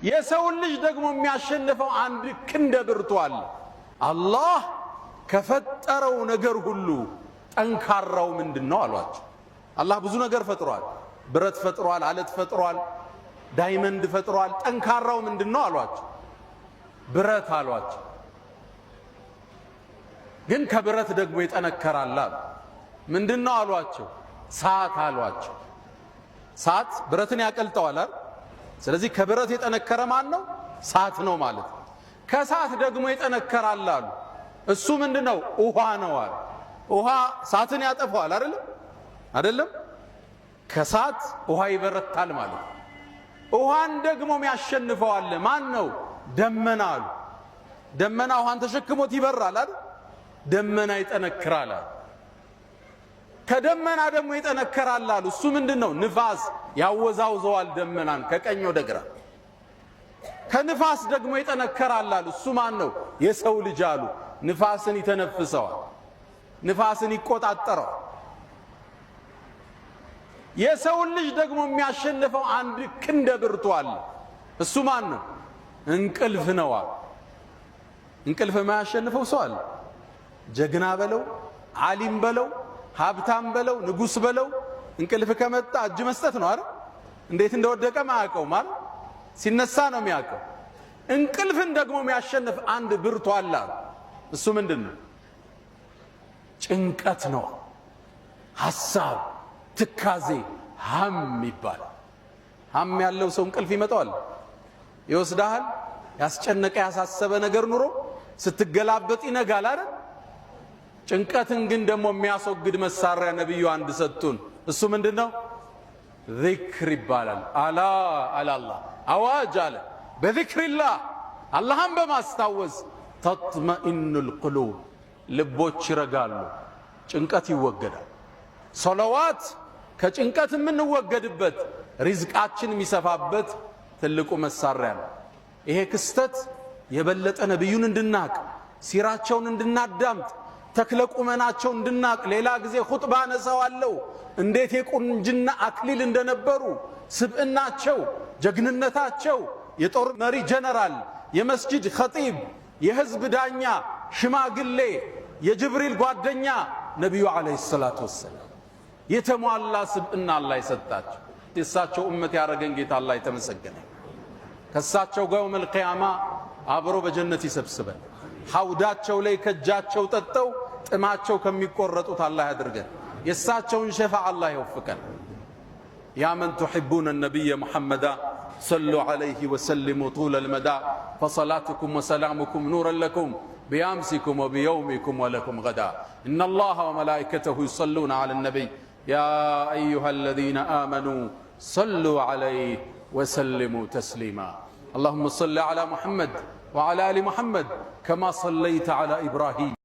የሰውን ልጅ ደግሞ የሚያሸንፈው አንድ ክንደ ብርቱ አለ። አላህ ከፈጠረው ነገር ሁሉ ጠንካራው ምንድን ነው አሏቸው። አላህ ብዙ ነገር ፈጥሯል። ብረት ፈጥሯል፣ አለት ፈጥሯል፣ diamond ፈጥሯል። ጠንካራው ምንድን ነው አሏቸው። ብረት አሏቸው። ግን ከብረት ደግሞ ይጠነከራል አሉ። ምንድን ነው አሏቸው። ሳት አሏቸው። ሳት ብረትን ያቀልጠዋል አይደል? ስለዚህ ከብረት የጠነከረ ማን ነው? ሳት ነው ማለት ነው። ከሳት ደግሞ ይጠነከራል አሉ። እሱ ምንድን ነው? ውሃ ነው አሉ። ውሃ ሳትን ያጠፋዋል አይደለም? አይደለም? ከሳት ውሃ ይበረታል ማለት ነው። ውሃን ደግሞ ያሸንፈዋል ማን ነው? ደመና አሉ። ደመና ውሃን ተሸክሞት ይበራል አይደል? ደመና ይጠነክራል አሉ። ከደመና ደግሞ ይጠነከራል አሉ። እሱ ምንድን ነው? ንፋስ ያወዛውዘዋል ደመናን ከቀኝ ወደ ግራ። ከንፋስ ደግሞ ይጠነከራል አሉ። እሱ ማን ነው? የሰው ልጅ አሉ። ንፋስን ይተነፍሰዋል፣ ንፋስን ይቆጣጠረዋል። የሰውን ልጅ ደግሞ የሚያሸንፈው አንድ ክንደ ብርቱ አለ። እሱ ማን ነው? እንቅልፍ ነው አሉ። እንቅልፍ የማያሸንፈው ሰው አለ? ጀግና በለው፣ ዓሊም በለው፣ ሀብታም በለው፣ ንጉስ በለው፣ እንቅልፍ ከመጣ እጅ መስጠት ነው አይደል? እንዴት እንደወደቀ ማያውቀውም አይደል? ሲነሳ ነው የሚያውቀው። እንቅልፍን ደግሞ የሚያሸንፍ አንድ ብርቱ አለ። እሱ ምንድን ነው? ጭንቀት ነው። ሐሳብ፣ ትካዜ፣ هم ይባላል። هم ያለው ሰው እንቅልፍ ይመጣዋል፣ ይወስዳሃል። ያስጨነቀ ያሳሰበ ነገር ኑሮ ስትገላበጥ ይነጋል አይደል? ጭንቀትን ግን ደግሞ የሚያስወግድ መሳሪያ ነቢዩ አንድ ሰጡን። እሱ ምንድን ነው? ዚክር ይባላል። አላ አላላ አዋጅ አለ። بذكر الله አላህን በማስታወስ تطمئن القلوب ልቦች ይረጋሉ፣ ጭንቀት ይወገዳል። ሶለዋት ከጭንቀት የምንወገድበት ሪዝቃችን የሚሰፋበት ትልቁ መሳሪያ ነው። ይሄ ክስተት የበለጠ ነቢዩን እንድናቅ፣ ሲራቸውን እንድናዳምጥ፣ ተክለ ቁመናቸው እንድናቅ። ሌላ ጊዜ ኹጥባ አነሳዋለሁ እንዴት የቁንጅና አክሊል እንደነበሩ ስብዕናቸው፣ ጀግንነታቸው፣ የጦር መሪ ጀነራል፣ የመስጂድ ኸጢብ፣ የህዝብ ዳኛ፣ ሽማግሌ፣ የጅብሪል ጓደኛ ነቢዩ ዓለይሂ ሰላቱ ወሰላም የተሟላ ስብዕና አላህ የሰጣቸው የእሳቸው እመት ያደረገን ጌታ አላህ የተመሰገነ። ከእሳቸው ጋር የውመል ቂያማ አብሮ በጀነት ይሰብስበን። ሐውዳቸው ላይ ከእጃቸው ጠጠው ጥማቸው ከሚቆረጡት አላህ ያድርገን። የእሳቸውን ሸፋ አላህ ይወፍቀን። يا من تحبون النبي محمدا صلوا عليه وسلموا طول المدى فصلاتكم وسلامكم نورا لكم بأمسكم وبيومكم ولكم غدا إن الله وملائكته يصلون على النبي يا أيها الذين آمنوا صلوا عليه وسلموا تسليما اللهم صل على محمد وعلى آل محمد كما صليت على إبراهيم.